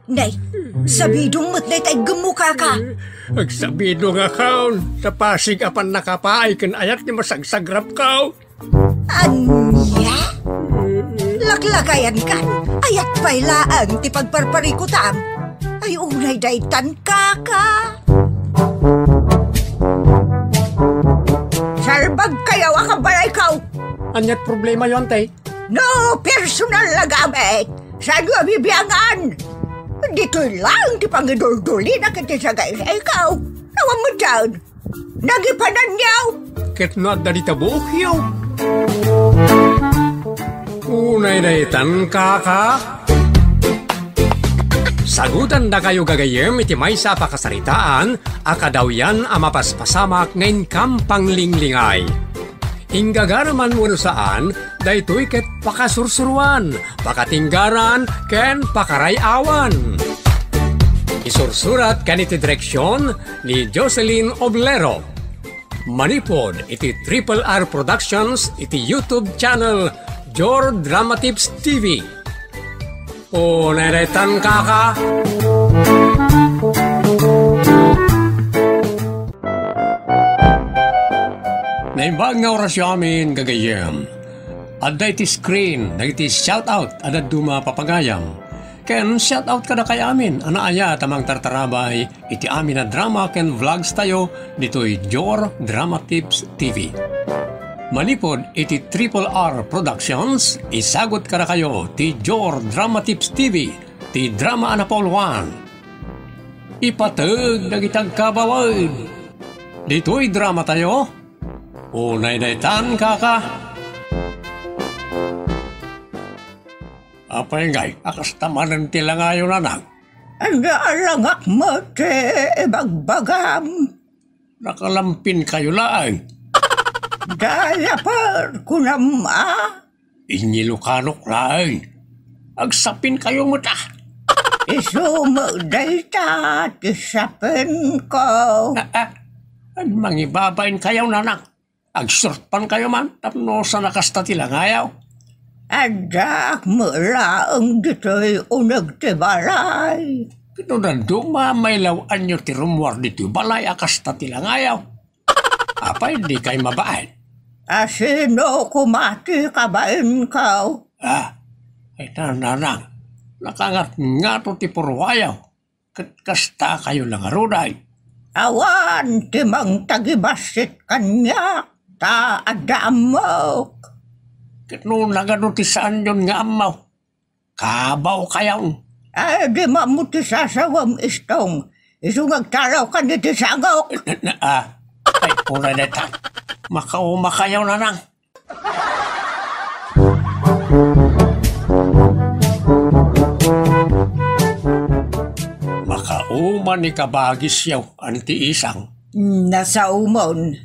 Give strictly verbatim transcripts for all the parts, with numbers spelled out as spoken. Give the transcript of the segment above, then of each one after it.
Nay, sabidong met dayta iggemmo, kaka. Agsabidong a kaon, ta pasig a pannakapaay ken ayat ti masagsagrapko. Ania? Laklakayankan, ayat pay laeng ti pagparparikutam. Ay, unay daytan, kaka. Salbagkayo a kabalayko. Aniat problemayo, ante? No personal a gamit, saanyo a bibiangan? Ditoy laeng ti pangiduldulina ken ti sagaysayko. Awan met dayta. Nagipananyo. Ket no adda dita buokyo. Unay daytan, kaka. Sagutandakayo gagayyem iti maysa a pakasaritaan a kadawyan a mapaspasamak nga inkam panglinglingay. Inggagaraman wenno saan, daytoy ket pakasursuroan, pakatinggaran, ken pakaray-awan. Isursurat ken iti direksion ni Jocelyn Oblero. Manipud iti Triple R Productions iti YouTube channel Jor Dramatips T V. O, nairetan, kaka. Naimbag nga orasyo amin, gagayyem. Adda iti screen dagiti shout out a dadduma a papagayam. Ken shout out kadakay amin a naayat a mangtartarabay iti amin a drama ken vlogs tayo ditoy Jor Drama Tips T V. Manipud iti Triple R Productions, isagut kadakayo ti Jor Drama Tips T V, ti drama a napauluan. Ipateg dagiti agkabawen. Ditoy drama tayo. Unay daytan, kaka. Apay ngay, a kasta manen ti langayo, nanang? Ania a langak met ti ibagbagam? Nakalampin kayo laeng. Diaper, kunam a? Inyilokanok laeng. Agsapin kayo met a. Isu met dayta ti sapin ko. Ah, ah. Ay, mangibabain kayo, nanang. Agsurpan kayo man, tapno saan a kasta ti langayaw. Addaak met laeng ditoy uneg ti balay. Ket no dadduma, mailaw-anyo ti rummuar ditoy balay a kasta ti langayaw. Apay, dikay mabain? A sino koma ti kabainko? Ah, ay, nanang, nakangatngato ti purwayaw. Ket kasta kayo la ngarud ay. Awan ti mangtagibassit kaniak, ta adda ammok. Ket no nagano ti saanyon nga ammo? Kabaw kayon. Ay, di maammo ti sasawem, Istong. Isu nga agtaraw kan iti sangok. Na, na, ah, ay, unay dayta. Makauma kayo, nanang. Makauma ni kabagisyo, Anti Isang. Nasaumon.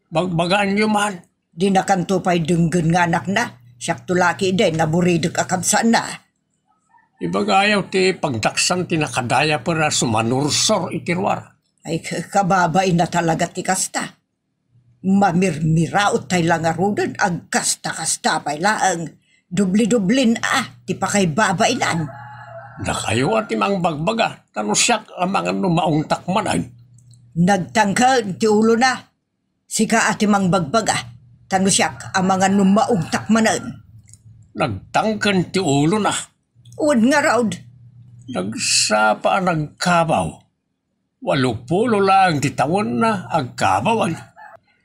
Bagbagaanyo man. Dinakanto pay denggen nga anakna. Siakto la ketdi, naburidek a kabsatna. Ibagayo ti pagdaksan ti nakadayaper a sumanursor iti ruar. Ay, ka-, kababain na talaga ti kasta. Mamirmiraot tay la ngaruden, agkasta-kasta pay laeng. Dubli-dublin a ti pakaybabainan. Dakayo a ti mangbagbaga, ta no siak amangan no maungtak manen. Nagtangken ti ulona. Sika a ti mangbagbaga, ta no siak amangan no maungtak manen. Nagtangken ti ulona. Wen ngarud. Nagsapa a nagkabaw. Walo pulo laeng ti tawenna, agkabawan.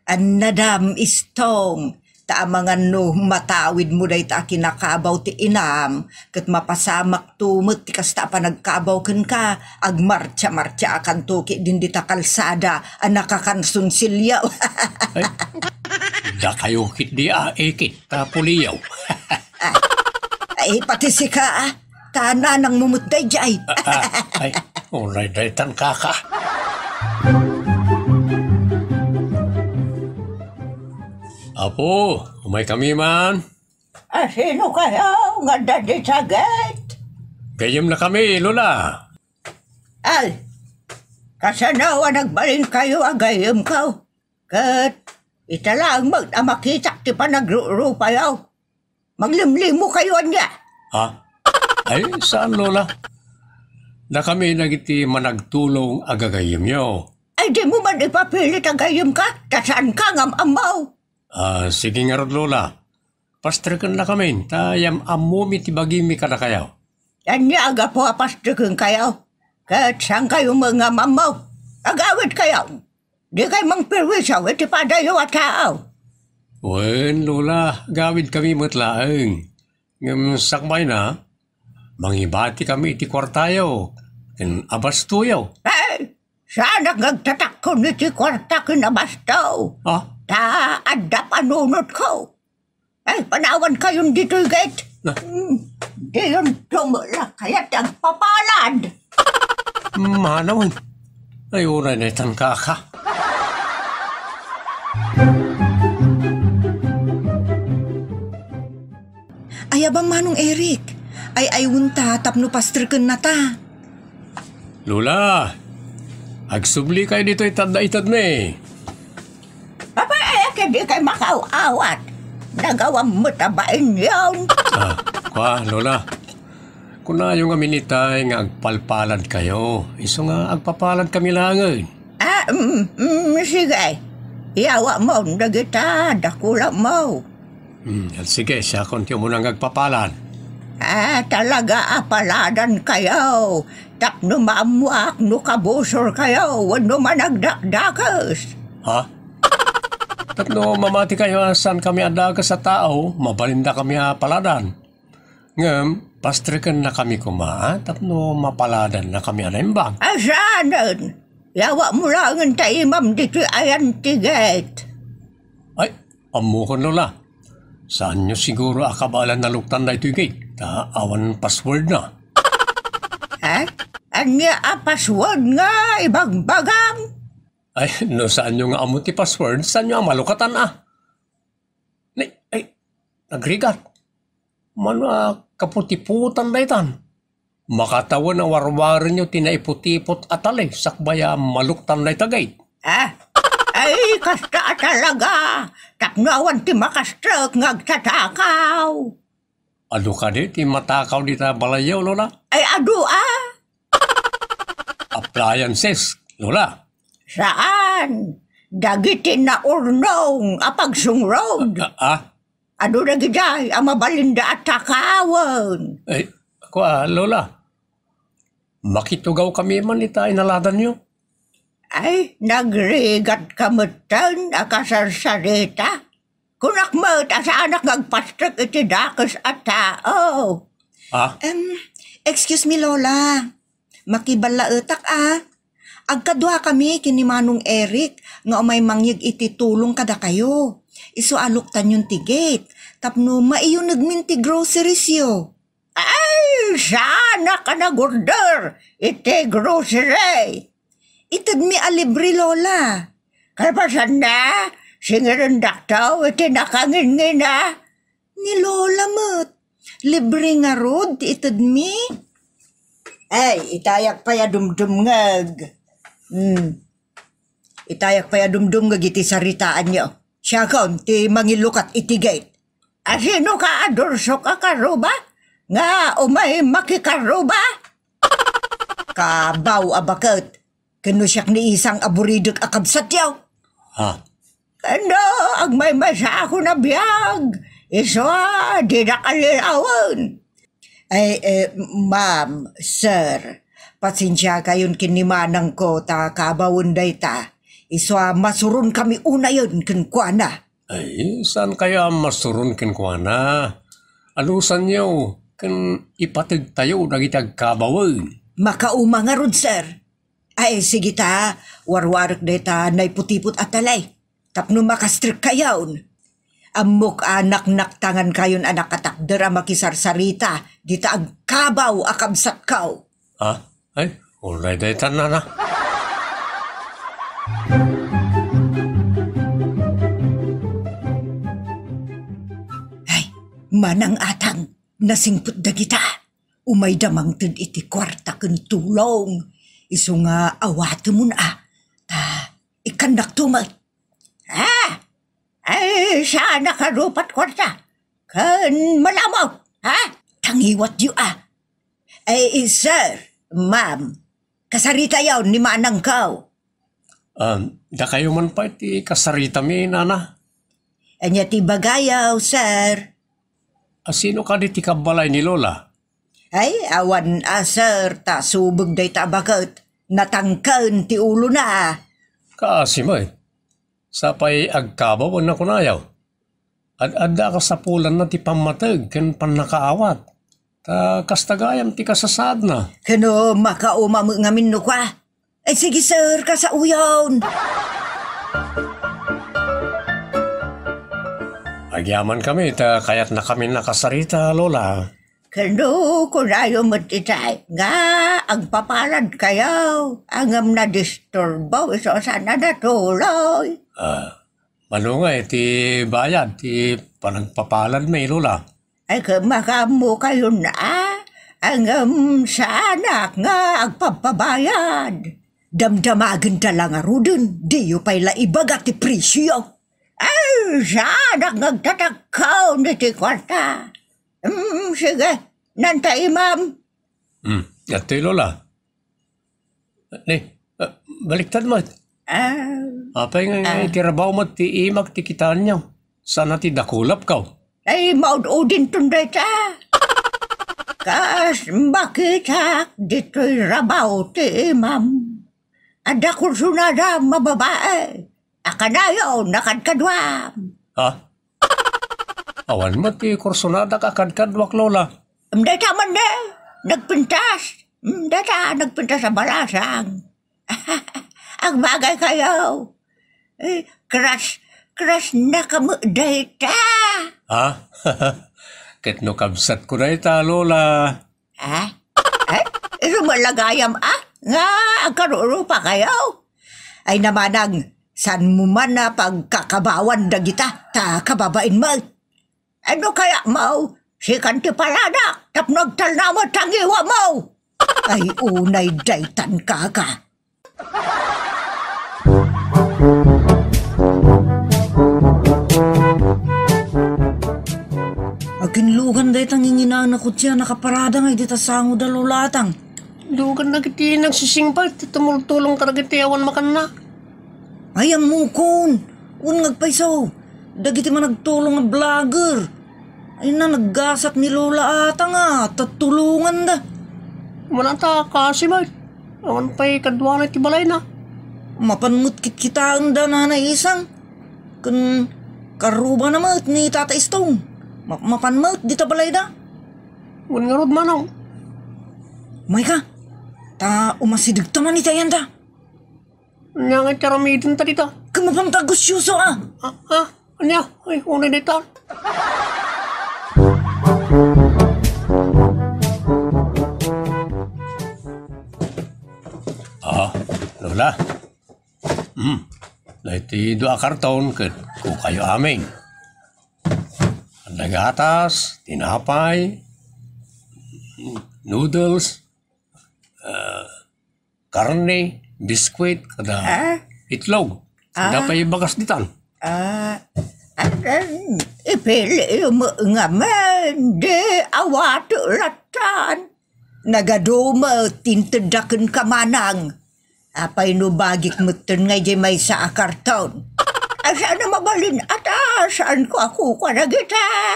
Annadam, Istong, ta amangan no matawidmo dayta a kinakabaw ti inam, ket mapasamakto met ti kasta a panagkabaw kenka, agmartsa-martsaakanto ketdin dita kalsada a nakakansunsilyo. Ay, dakayo ketdi a ikit ta puliyo. Ah, ay, pati sika, ah. Ta nanangmo met daydiay. Ah, ah, ay, unay daytan, kaka. Apo, umaykami man. A sino kayo nga adda dita ket? Gayyemnakami, Lola. Ay, kasano a nagbalinkayo a gayyemko? Ket ita laeng met a makitak ti panagrurupayo. Maglimlimo kayo ania? Ha? Ay, saan, Lola? Dakami dagiti managtulong a gagayyemyo. Ay, dimo man ipapili a gayyemka, ta saanka nga am-ammo. Ah, sige ngarud, Lola. Pastrekennakamin, ta yam-ammomi ti bagimi kadakayo. Ania a gapu a pastrekenkayo? Ket saankayo met nga am-ammo? Agawidkayo. Dikay mangperwisyo iti padayo a tao. Wen, Lola, agawidkami met laeng. Ngem sakbayna, mangibatikami iti kuartayo ken abastoyo. Ay, saanak nga agtatakkon iti kuarta ken abasto. Ah? Ta adda panunotko. Ay, panawankayon ditoy gate. Na? Hmm, diyon tumulak kayat ti agpapalad. Manawen. Ay, uray na itan, kaka. Ay, abang, Manong Eric. Ay, aywenta tapno pastrekennata. Lola, agsubli kayo ditoy ta adda itedmi. Apay, ay, ket dikay makaaw-awat. Nagawam met a bainyon. Ah, kua, Lola. Kunayo ngamin itay nga agpalpaladkayo. Isu nga agpapaladkami laengen. Ah, mm, mm, sige. Yawatmo dagita dakulamo. Hmm, sige, siakon ti umuna nga agpapalad. Ah, talaga a paladankayo. Tapno maammoak no kabusorkayo wenno managdakdakes. Ha? Tapno mamatikayo a saankami a dakes a tao, mabalindakami a paladan. Ngem, pastrekennakami koma, ah, tapno mapaladannakami a naimbag. Ay, saanen? Yawatmo laengen ta imam ditoy ayan ti gate. Ay, ammokon, Lola. Saanyo siguro a kabaelan naluktan daytoy gate, ta awan passwordna. Ha? Ania a password nga ibagbagam? Ay, no saanyo nga ammo ti password, saanyo a malukatan, ah? Ni, ay, nagrigat. Mano a kaputiputan daytan? Makatawen a warwarenyo ti naiputipot a tali sakbay a maluktan dayta gate. Ah? Ay, kasta a talaga. Tapno awan ti makastrek nga agtatakaw. Adu kadi ti matakaw dita balayyo, Lola? Ay, adu, ah. Appliances, Lola. Saan? Dagiti naurnong a pagsungrod. Ah, ah? Adu dagidiay a mabalinda a takawen. Ay, kua, Lola. Makitugawkami man ita inaladanyo. Ay, nagrigatka metten a kasarsarita. Kunak met a saanak nga agpastrek iti dakes a tao. Ah? Em, excuse me, Lola. Makiballaetak, a. Agkaduakami ken ni Manong Eric nga umay mangyeg iti tulong kadakayo. Isu a luktanyon ti gate tapno maiyunegmin ti groceries yo. Ay, saanak a nag-order iti grocery. Itedmi a libre, Lola. Kalpasanna, singirendakto iti nakanginngina. Ni Lola met, libre ngarud ti itedmi. Ay, itayak pay a dumdumngeg. Hmm. Itayak pay a dumdumngeg iti saritaanyo. Siakon ti mangilukat iti gate. Asinoka a dursok a karuba nga umay makikaruba? Kabaw a baket, ken no siak ni Isang a buridek a kabsatyo. Ha? Ken no agmaymaysaakon a biag, isu a didak allilawen. Ay, eh, ma'am, sir, pasensiakayon ken ni manangko ta kabawen dayta. Isu a masuronkami unayen kenkuana. Ay, saankayo a masuron kenkuana? Alusanyo ken ipategtayo dagiti agkabawen. Makauma ngarud, sir. Ay, sige ta, warwarek dayta naiputipot a talay. Tapno makastrekkayon. Ammok a naknaktangankayon a nakatakder a makisarsarita dita agkabaw a kabsatko. Ha? Ay, uray daytan, nana. Ay, manang-atang, nasingpet dagita. Umayda mangted iti kuarta ken tulong. Isu nga awatemon a, ta ikkannakto met. Ah! Ay, saanak a rupat kuarta. Ken malamok, ha? Tangiwatyo a. Ay, sir, ma'am, kasaritayo ni manangko. Ah, dakayo man pay ti kasaritami, nana. Ania ti ibagayo, sir? A, sino kadi ti kabbalay ni Lola? Ay, awan a, sir, ta subeng dayta a baket. Natangken ti ulona. Kaasi met. Sapay agkabaw a nakunayo. Ad-adda a kasapulanna ti pammateg ken pannakaawat. Ta kasta gayam ti kasasaadna. Ken no makauma met ngamin no kua. Ay, sige, sir, kasaoyon. Agyamankami ta kayatnakamin a kasarita, Lola. Ken no kunayo met itay nga agpapaladkayo, ngem nadisturbo isu a saan a natuloy. Ah, mano nga iti bayad ti panagpapaladmi, Lola? Ay, ket makaammokayon a, ngem saanak nga agpappabayad. Damdamagenda la ngaruden, diyo pay la ibaga ti presio. Ay, saanak nga agtatakkaw iti kuarta. Mm, sige, nanta imam. Hmm, adtoy, Lola. Ni, ah, baliktad met. Ah. Apay nga, ah, iti rabaw met ti imak ti kitaenyo. Saan a ti dakulapko? Ay, maud-udinton dayta. Kas makitak ditoy rabaw ti imam. Adda kursunada nga babae. A kanayon a kadkaduam. Ha? Awan met ti kursunadak a kadkaduak, Lola. Em, dayta man ne, nagpintas. Em, dayta, nagpintas a balasang. Agbagaykayo. Eh, crush, crush na kamo dayta. Ha? Ket no kabsatko dayta, Lola. Ah? Eh? Isu met la gayam, ah? Nga agkarurupakayo? Ay, namanang, saanmo man a pagkakabawan dagita, ta kababain met. Ano kaya, Maw? Sikan ti paladak, tapno agtalna met ti ngiwam, Maw. Ay, unay daytan, kaka. Akinlugan dayta nginginana kutsia nakaparada nga idi ta sango da Lola Atang. Lugan dagiti nagsisingpet ti tumultulong kadagiti awan makanna. Ay, ammokon. Wen nga agpayso, dagiti managtulong a vlogger. Ay na, naggasat ni Lola Atang a tatulonganda. Manata, kasi met. Awan pay kaduana iti balayna. Mapan met kitkitaenda Nanay Isang. Ken karrubana met ni Tata Istong. Ma-, mapan met dita balayda. Wen ngarud, Manong. Mayka, ta umasidegta man iti ayanda. Ania nga ti aramidenta dita? Ken mapanta agusyoso a. Ah, ah, ania? Ay, unay dayta. Ah, Lola. Hmm. Daytoy dua a karton ket kukayo amin. Adda gatas, tinapay, noodles, ah, karne, biskwit, kada Ah? itlog. Ah? Adda pay bagas ditan. Ah, adan, ipili met ngamin, di awato latan. Nagadu met ti intedda kenka, Manang. Apay no bagik metten nga idiay maysa a karton? Ay, saan a mabalin a ta, saanko a kukua dagita?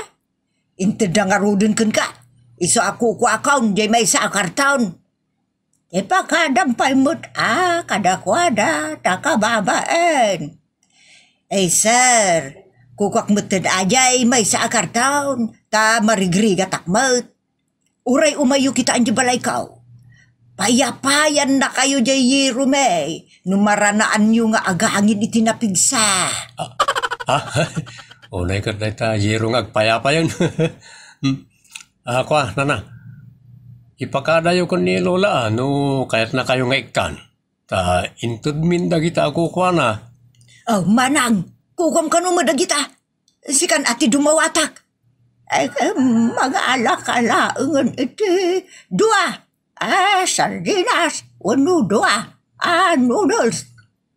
Intedda ngaruden kenka, isu a kukuakon diay maysa a karton. Ipakadam pay met a kadakuada ta kababain. Ay, sir, kukuak metten a diay maysa a karton ta marigrigatak met. Uray umayyo kitaen diay balayko. Payapayannakayo diay yeromi no maranaanyo nga agangin iti napigsa. Ah, ah, unay ket dayta yero nga agpayapayan. Hmm. Ah, kua, nana. Ipakadayo ken ni Lola, ah, no kayatnakayo nga ikkan. Ta intedmin dagita a kukuana. Oh, Manang, kukuam kano met dagita. Sikan a ti dumawatak. Ay, em, mangala ka laengen iti dua a sardinas wenno dua a noodles.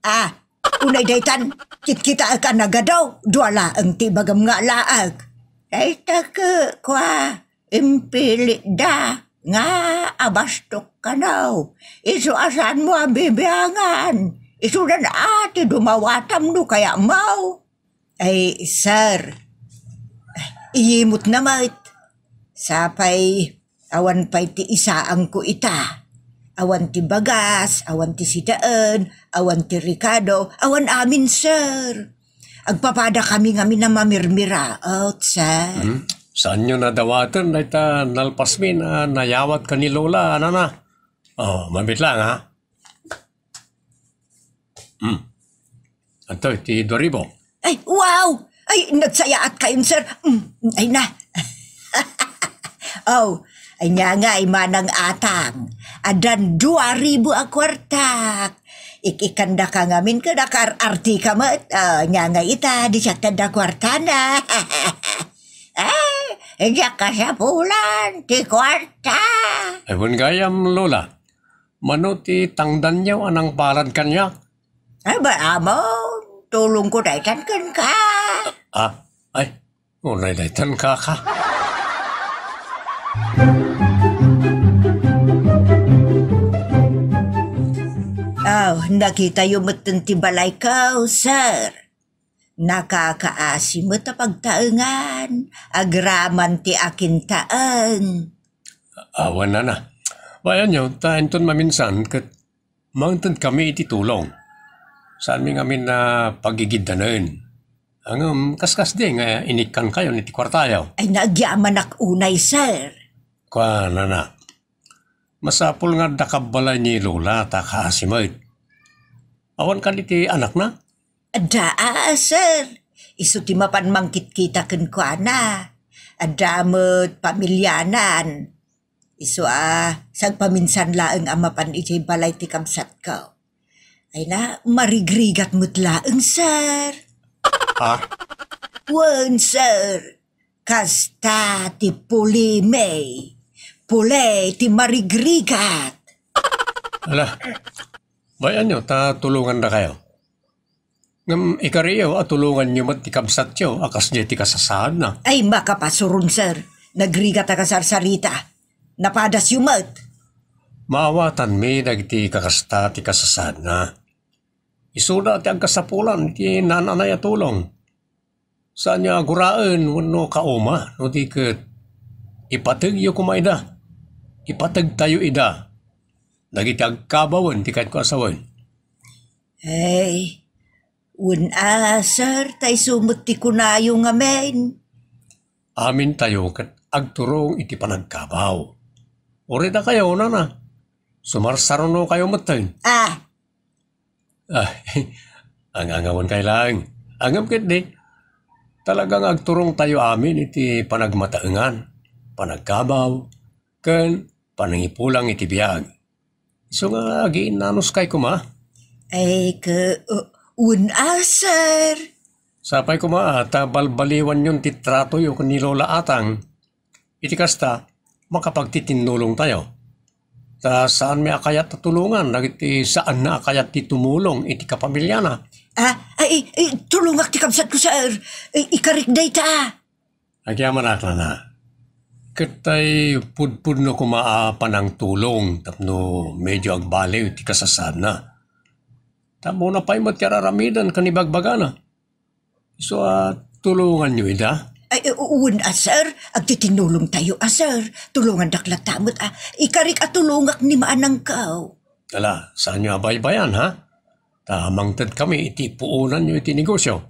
Ah, unay daytan, kitkitaek a nagadu, dua laeng ti ibagam nga alaek. Dayta ket kua, impilitda nga a bastok kano. Isu a saanmo a bibiangan. Isudan a ti dumawatam no kayatmo. Ay, sir. Iyimutna met. Sapay, awan pay ti isaangko ita. Awan ti bagas, awan ti sitaen, awan ti rekado, awan amin, sir. Agpapadakami ngamin a mamirmiraut, sir. Hmm? Saanyo nadawaten dayta nalpasmi a nayawat ken ni Lola, nana? Oh, mabit lang, ha? Hmm. Anto, ti dua ribu? Ay, wow! Ay, nagsayaatkayon, sir. Mm, ay na. Oh, ay nga nga, ay manang atang. Addan dua ribu a kuartak. Ikikandaka ngamin ken akar-artika met. Oh, nga nga ita, di siak tanda kuartana. Eh, diak kasapulan, ti kuarta. Ay, wen gayam, Lola. Mano ti tangdanyo a nangpalad kaniak? Ay, ba, amo, tulongko daytan kenka. Ah, ay, unay daytan, kaka. Aw, nakitayo metten ti balayko, sir. Nakakaasi met a pagtaengan, agraman ti akintaeng. Awan, nana. Bayanyo, ta inton maminsan ket mangtedkami iti tulong. Saanmi ngamin a pagigiddanen. Ngem, kaskasdi nga inikkankayon iti kuartayo. Ay, nagyamanak unay, sir. Kua, nana. Masapul nga adda kabbalay ni Lola ta kaasi met. Awan kadi ti anakna? Adda a, sir. Isu ti mapan mangkitkita kenkuana. Adda met pamilianan. Isu a, sagpaminsan laeng a mapan idiay balay ti kabsatko. Ay na, marigrigat met laeng, sir. Ha? Wen, sir. Kasta ti pulimi. Pule ti marigrigat. Ala, bay-anyo ta tulongandakayo. Ngem ikariyo a tulonganyo met ti kabsatyo a kasdiay ti kasasaadna. Ay, makapasuron, sir. Nagrigat a kasarsarita. Napadasyo met. Maawatanmi dagiti kakasta ti kasasaadna. Isuda ti agkasapulan iti naan-anay a tulong. Saanyo a guraen wenno kauma, no di ket ipategyo koma ida. Ipategtayo ida dagiti agkabawen ti kayatko a sawen. Hey, wen a, sir, ta isu met ti kunayo ngamin. Amintayo ket agturong iti panagkabaw. Uray dakayo, nana. Sumarsarunokayo metten. Ah, Ah, ang-angawan kay laeng. Ngem ketdi, talaga nga agturong tayo amin iti panagmataengan, panagkabaw, ken panangipulang iti biag. Isu nga agiinnanos kay koma. Ay, ke, uh, un-a, sir. Sapay koma, ta balbaliwanyon ti tratoyo ken ni Lola Atang. Iti kasta, makapagtitinulongtayo. Ta saanmi a kayat a tulongan dagiti saanna a kayat ti tumulong iti kapamiliana. Ah, ay, ay, tulongak ti kabsatko, sir. Ay, ikarik dayta. Agyamanak, nana. Ket tay pudpudno koma a panangtulong tapno medyo agbaliw ti kasasaadna. Tapno pay met ti ar-aramiden ken ibagbagana. So, ah, tulonganyo ida? Ay, eh, wen a, sir. Agtitinulongtayo a, sir. Tulongandak latta met a. Ikarik a tulongak ni maanangko. Ala, saanyo a baybayan, ha? Ta mangtedkami iti puonanyo iti negosyo.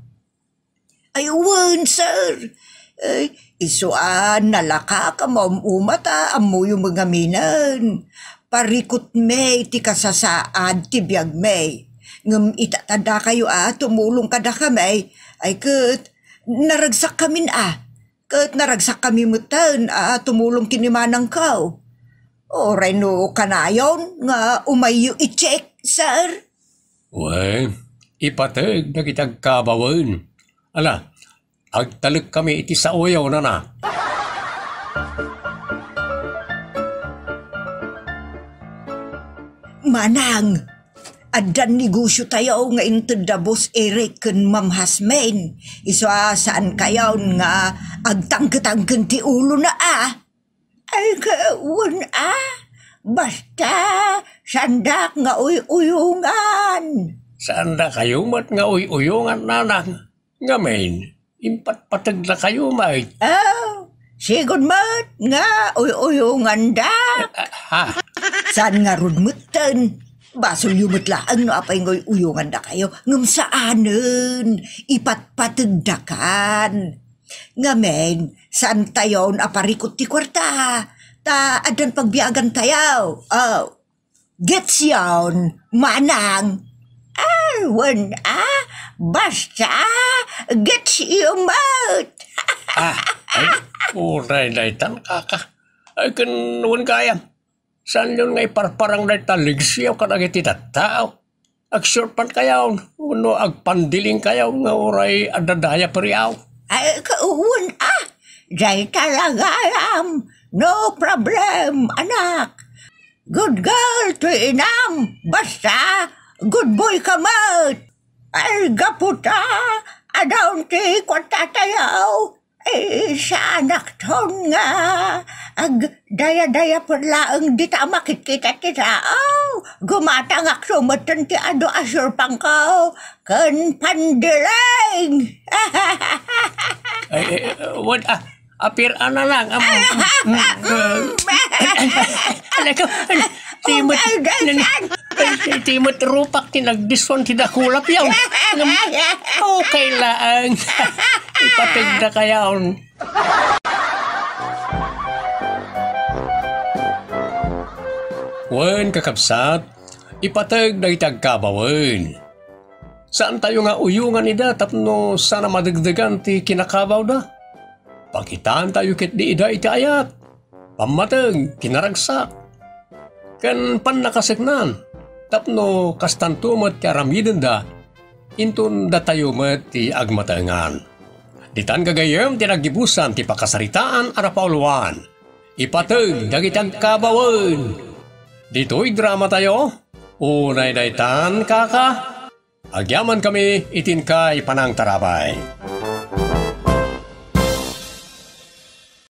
Ay, wen, sir. Ay, isu a nalaka ka maum-uma ta ammoyo mangaminen. Parikutmi ti kasasaad ti biagmi. Ngem ita ta dakayo a tumulong kadakami, ay ket naragsakkamin a. Ket naragsakkami metten a tumulong ken ni manangko. Uray no kanayon nga umayyo i-check, sir. Wen, ipateg dagiti agkabawen. Ala, agtalekkami iti saoyo, nana. Manang, addan negosyotayo nga inted da Boss Eric ken Ma'am Hasmin. Isu a saankayon nga agtangketangken ti ulona a. Ay, ka, wen a. Basta, saandak nga uy-uyongan. Saandakayo met nga uy-uyongan, nanang. Ngamin, impatpategdakayo met. Oh, sigud met nga uy-uyonganda. Ah, ha? Saan ngarud metten? Basolyo met laeng no apay nga uy-uyongandakayo. Ngem saanen, ipatpategdakan. Ngamin, saantayon a parikut ti kuarta, ta addan pagbiagantayo. Oh, getsyon, manang. Ah, wen a, basta, getsyo met. Ah, ay, uray daytan, kaka. Ay, ken wen gayam. Saanyon nga iparparang dayta ligsio kadagiti tattao? Agsurpankayon wenno agpandilingkayon nga uray adda diaperyo? Ay, ka-, wen a, dayta la gayam. No problem, anak. Good girl ti inam, basta good boy ka met. Ay, gapu ta, adda ti kuartatayo. Eh, saanakton nga agdayadayaper laeng dita a makitkita ti tao. Gumatangakto metten ti adu a surpangko ken pandiling. Ay, eh, what? Ah, apir-ana lang. Am, mm, mm, eh, alay ko, timet, ay, ay, timet rupak ti nagdiswan ti dakulap yaw. Ngem, okay laeng. Ipategdakayon. Wen, kakabsat, ipateg dagiti agkabawen. Saantayo nga uyongan ida tapno saan a madegdegan ti kinakabawda. Pakitaantayo ketdi ida iti ayat, pammateg, kinaragsak, ken pannakaseknan, tapno kastanto met ti aramidenda, inton datayo met ti agmatengan. Ditan gagayyem ti naggibusan ti pakasaritaan a napauluan. Ipateg dagiti agkabawen. Ditoy dramatayo, unay daytan, kaka. Agyamankami iti inkay panangtarabay.